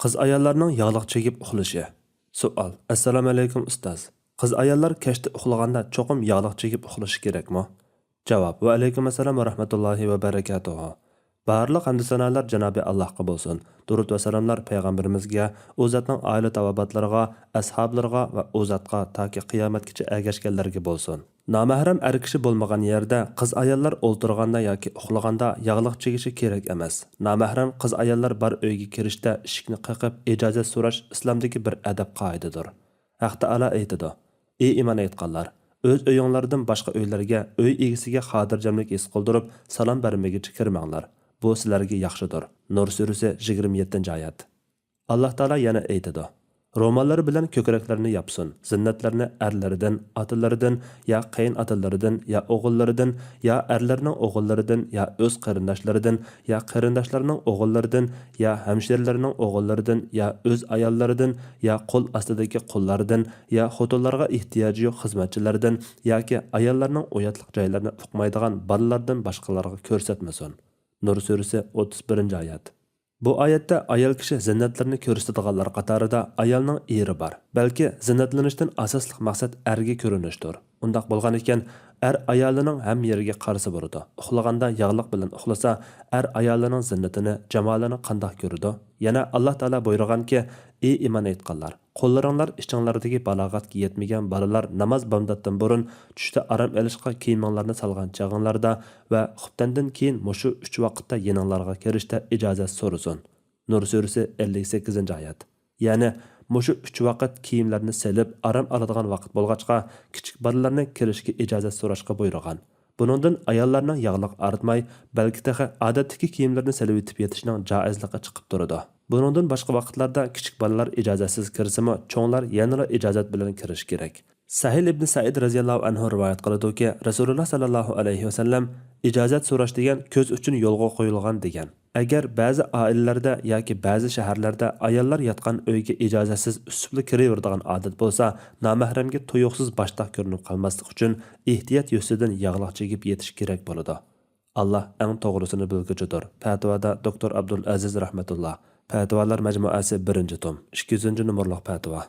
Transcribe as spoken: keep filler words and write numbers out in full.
قىز ئاياللارنىڭ ياغلىق چېگىپ ئۇخلىشى. سوئال: ئەسسالامۇئەلەيكۇم ئۇستاز. قىز ئاياللار كەچتە ئۇخلىغاندا چوقۇم ياغلىق چېگىپ ئۇخلىشى كېرەكمۇ؟ جاۋاب: ۋەئەلەيكۇم ئەسسالام ۋە رەھمەتۇللاھى ۋە بەرىكاتۇھۇ. بارلىق ھەمدۇ سانالار جانابى ئاللاھقا بولسۇن. دۇرۇت ۋە سالاملار پەيغەمبىرىمىزگە، ئۇ زاتنىڭ ئائىلە تاۋابىئاتلىرىغا، ئەسھابلىرىغا ۋە ئۇ زاتقا تاكى قىيامەتكىچە ئەگەشكەنلەرگە بولسۇن. نامەھرەم ئەر كىشى بولمىغان يەردە قىز ئاياللار ئولتۇرغاندا ياكى ئۇخلىغاندا ياغلىق چىگىشى كېرەك ئەمەس. نامەھرەم قىز ئاياللار بار ئۆيگە كىرىشتە ئىشىكنى قېقىپ ئىجازەت سوراش ئىسلامدىكى بىر ئەدەپ قائىدىدۇر. ھەق تائالا ئېيتىدۇ: ئى ئىمان ئېيتقانلار! ئۆز ئۆيۈڭلاردىن باشقا ئۆيلەرگە ئۆي ئىگىسىگە خاتىرجەملىك ھېس قىلدۇرۇپ سالام بەرمىگۈچە كىرمەڭلار. بۇ سىلەرگە ياخشىدۇر. نۇر سۈرىسى، يىگىرمە يەتتىنچى ئايەت. ئاللاھ تائالا يەنە ئېيتىدۇ: روماللىرى بىلەن كۆكرەكلىرىنى ياپسۇن، زىننەتلىرىنى ئەرلىرىدىن، ئاتىلىرىدىن يا قېيىنئاتىلىرىدىن يا ئوغۇللىرىدىن يا ئەرلىرىنىڭ ئوغۇللىرىدىن يا ئۆز قېرىنداشلىرىدىن يا قېرىنداشلىرىنىڭ ئوغۇللىرىدىن يا ھەمشىرىلىرىنىڭ ئوغۇللىرىدىن يا ئۆز ئاياللىرىدىن يا قول ئاستىدىكى قۇللاردىن يا خوتۇنلارغا ئېھتىياجى يوق خىزمەتچىلەردىن ياكى ئاياللارنىڭ ئۇياتلىق جايلىرىنى ئۇقمايدىغان بالىلاردىن باشقىلارغا كۆرسەتمىسۇن. نۇر سۈرىسى، ئوتتۇز بىرىنچى ئايەت. بۇ ئايەتتە ئايال كىشى زىننەتلىرىنى كۆرسىتىدىغانلار قاتارىدا ئايالنىڭ ئېرى بار. بەلكى زىننەتلىنىشتىن ئاساسلىق مەقسەت ئەرگە كۆرۈنۈشتۇر. ئۇنداق بولغانىكەن، ئەر ئايالىنىڭ ھەممە يېرىگە قارىسا بولىدۇ. ئۇخلىغاندا ياغلىق بىلەن ئۇخلىسا، ئەر ئايالىنىڭ زىننىتىنى، جامالىنى قانداق كۆرىدۇ؟ يەنە ئاللاھ تائالا بۇيرۇغانكى: ئى ئىمان ئېيتقانلار! قوللىرىڭلار ئىچىڭلاردىكى بالاغەتكە يەتمىگەن بالىلار ناماز بامداتتىن بۇرۇن چۈشتە ئارام ئېلىشقا كىيىمىڭلارنى سالغان چېغىڭلاردا ۋە خۇپتەندىن كېيىن مۇشۇ ئۈچ ۋاقىتتا يېنىڭلارغا كىرىشتە ئىجازەت سورىسۇن. نۇر سۈرىسى، ئەللىك سەككىزىنچى ئايەت. يەنى مۇشۇ ئۈچ ۋاقىت كىيىملەرنى سېلىپ ئارام ئالىدىغان ۋاقىت بولغاچقا، كىچىك بالىلارنى كىرىشكە ئىجازەت سوراشقا بۇيرۇغان. بۇنىڭدىن ئاياللارنىڭ ياغلىق ئارتماي، بەلكى تېخى ئادەتتىكى كىيىملىرىنى سېلىۋېتىپ يېتىشنىڭ جائىزلىقى چىقىپ تۇرىدۇ. بۇنىڭدىن باشقا ۋاقىتلاردا كىچىك بالىلار ئىجازەتسىز كىرسىمۇ، چوڭلار يەنىلا ئىجازەت بىلەن كىرىشى كېرەك. سەھىل ئىبنى سەئىد رەزىياللاھۇ ئەنھۇ رىۋايەت قىلىدۇكى، رەسۇلۇللاھ سەللەللاھۇ ئەلەيھى ۋەسەللەم ئىجازەت سوراش دېگەن كۆز ئۈچۈن يولغا قويۇلغان دېگەن. ئەگەر بەزى ئائىلىلەردە ياكى بەزى شەھەرلەردە ئاياللار ياتقان ئۆيگە ئىجازەتسىز ئۈسۈپلا كىرىۋېرىدىغان ئادەت بولسا، نامەھرەمگە تۇيۇقسىز باشتاق كۆرۈنۈپ قالماسلىق ئۈچۈن ئېھتىيات يۈزىسىدىن ياغلىق چىگىپ يېتىش كېرەك بولىدۇ. ئاللاھ ئەڭ توغرىسىنى بىلگۈچىدۇر. پەتىۋادا دوكتور ئابدۇلئەزىز رەھمەتۇللا. پەتىۋالار مەجمۇئەسى، بىرىنچى توم، ئىككى يۈزىنچى نومۇرلۇق پەتىۋا.